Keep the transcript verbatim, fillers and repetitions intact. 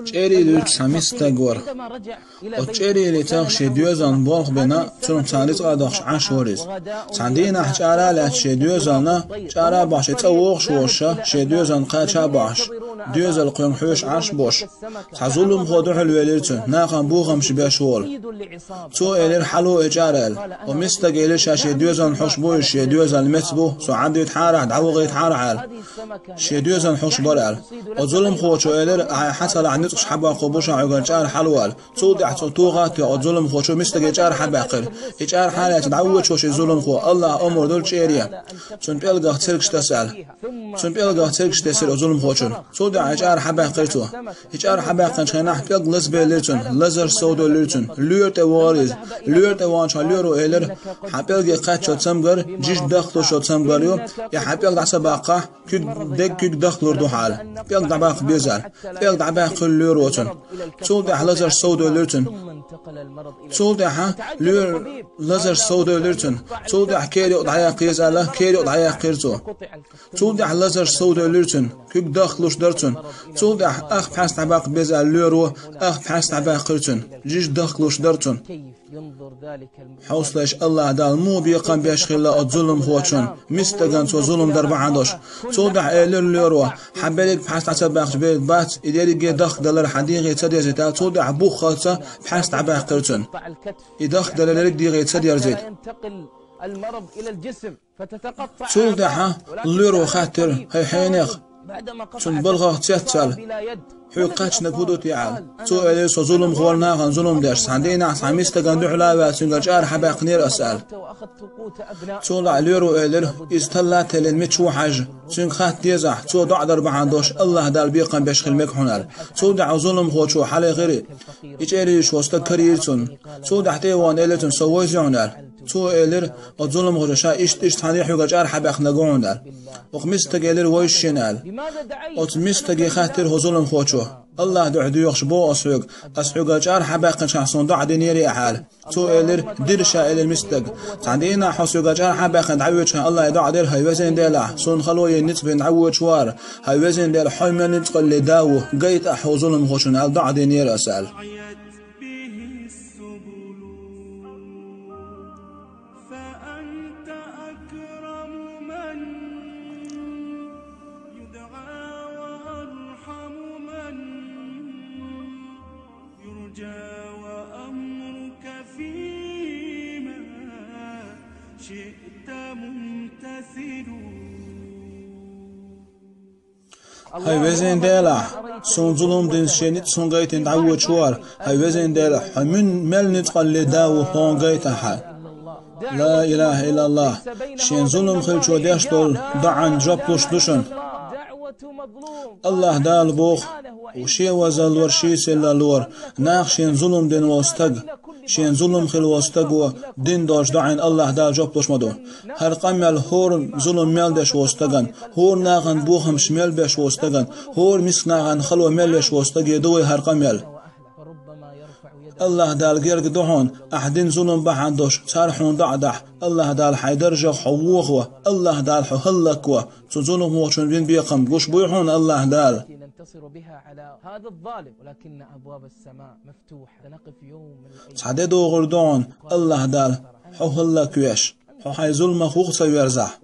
ЧӀерий луьйчу цхьа миска стаг вара. Оцу чӀерий летарх шен доьзална болх бина, цунах цхьа рицкъа дохуш Ӏаш вара иза. Цхьана дийнахь чӀара а лаьцна шен доьзална, чӀара а бахьаш, цӀа вогӀуш волуш, шен доьзална кхача а бахьаш, доьзал кхуьнга хьоьжуш Ӏаш а болуш, цхьа зуламхо дуьхьал велира цунна, нахана бохамаш беш волу. Цо элира: «Хьало и чӀара», – аьлла. Оцу миска стага элира: «Ша шен доьзална хьоьжуш бу, иза шен доьзална меца бу, со Ӏадвитахьара ахь, дӀавахийтахьара ахь», – аьлла. Шен доьзална хьоьжуш бара аьлла. Оцу зуламхочо элира: «Ахьа хьан ца лахь, ницкъаш хьабоккхур бу ша хьоьгара, чӀара хьало», – аьлла. Цул тӀаьхьа цо тоха а тоьхна, оцу зуламхочо миска стаге чӀара хьабаьккхира. И чӀара хьалаьцна дӀавоьдуш волу шен зуламхо, Аллахьа омра долу чӀере, цунна пӀелгах цергаш таса аьлла. Цунна пӀелгах цергаш тесира оцу зуламхочунна. Цул тӀаьхьа и чӀара хьабаьккхира цо. И чӀара хьабаьккхинчу хенахь пӀелг лазабелира цунна, лазарш совдевлира цунна. Лоьра тӀе вахара иза. Лоьра тӀе ваханчохь лоьро элира: «Хьан пӀелге кхаччалц цамгар жижиг дахкалуш йолу цамгар ю, и хьан пӀелг дӀа ца баккхахь, куьг, дерг куьг дахкалур ду хьан», – аьлла. ПӀелг дӀабаккха беза аьлла. ПӀелг дӀабаьккхира лоьро цунна. Цул тӀаьхьа лазарш совдевлира цунна. Цул тӀаьхьа лоьра лазарш совдевлира цунна. Цул тӀаьхьа кера юкъа дӀаяьккха еза аьлла, кера юкъа дӀаяьккхира цо. Цул тӀаьхьа лазарш совдевлира цунна. Куьг дахкалуш дара цунна. Цул тӀаьхьа ах пхьаьс дӀабаккха беза аьлла лоьро, ах пхьаьс дӀабаьккхира цунна. Жижиг дахкалуш дара цунна. Хьовсалаш, Аллахь Дала муха бекхам беш хилла оцу зуламхочунна, миска стагана цо зулам дар бахьана долуш. Цул тӀаьхьа элира лоьро: «Хьан берриг пхьаьс дӀа ца баьккхича берг бац, и дерриге дахкадалар хьан дегӀе ца дерзийта», – аьлла. Цул тӀаьхьа буххалца пхьаьс дӀабаьккхира цунна. И дахкадалар ерриг дегӀе ца дерзийта. Цул тӀаьхьа лоьро хаьттира: «ХӀай хьенех, цунна балхах цецваьлла, хьоьга кхаьчнарг хӀун ду те?» – аьлла. Цо элира: «Со зуламхо вара, нахана зулам деш. Цхьана дийнахь цхьа миска стагана дуьхьал а ваьлла, цуьнгара чӀара хьабаьккхинера аса», – аьлла. Цул тӀаьхьа лоьро элира: «Иза талла а теллина мича ву хьаьжжа, цуьнга хатта дезахь, цо доӀа дар бахьана долуш Аллахь Дала бекхам беш хила мега хьуна», – аьлла. Цул тӀаьхьа зуламхочо хьалаьцира, и чӀерий луьйш волу стаг карийра цунна. Цул тӀаьхьа тӀе а вахана элира цунна: «Со вевзий хьуна?» – аьлла. Цо элира: «Оцу зуламхочо ша иштта, иштта цхьаьна хьоьгара чӀара хьабаьккхинарг ву хьуна», – аьлла. Оцу миска стага элира: «Вевзаш шена», – аьлла. Оцу миска стаге хаьттира хӀокху зуламхочо: «Аллахь дуьхьа доьхуш боху ас хьоьга, ас хьоьгара чӀара хьабаьккхинчохь суна доӀа динера ахь?» – аьлла. Цо элира: «Дира ша», – элира миска стага. «Цхьана дийнахь хьо соьгара чӀара хьабаьккхина дӀавоьдучу хенахь Аллахье доӀа дира: „ХӀай Везан Дела, суна хало йина ницкъ бина дӀавоьдуш вара. ХӀай Везан Дела, хьо мел ницкъалле да ву, гайта ахь хӀокху зуламхочунна“, – аьлла, доӀа динера аса», – аьлла. فأنت أكرم من يدعى وأرحم من يرجى وأمرك فيما شئت ممتثل. ХӀай Везан Дела, суна зулам дина, шен ницкъ суна гайтина дӀавоьдуш вара. ХӀай Везан Дела, хьо муьн-, мел ницкъалле да ву, хьуна гайта ахь. Ла илаха иллаллах. Шен зулам хиллачо деш долу доӀан жоп луш ду шуна. Аллахь Дала боху, шен вазаллора, шен сийлаллора, нах шена зулам дина волу стаг, шена зулам хилла волу стаго дина долчу доӀина Аллахь Дала жоп луш ма ду. ХӀара къамел хӀора зулам мел деш волу стагана, хӀора нахана бохамаш мел беш волу стагана, хӀора миска нахана хало мел веш волу стаге ду вай хӀара къамел. Аллахь Дала герга ду хьуна, ахь дина зулам бахьана долуш, цара хьуна доӀа дахь, Аллахь Дала хьайн даржах хьо вохаво, Аллахь Дала хьо хӀаллакво, цу зуламхочунна бина бекхам гуш буй хьуна Аллахь Дала. Цхьа де догӀур ду хьуна, Аллахь Дала хьо хӀаллаквеш, хьо хьайн зуламах вуха ца верзахь.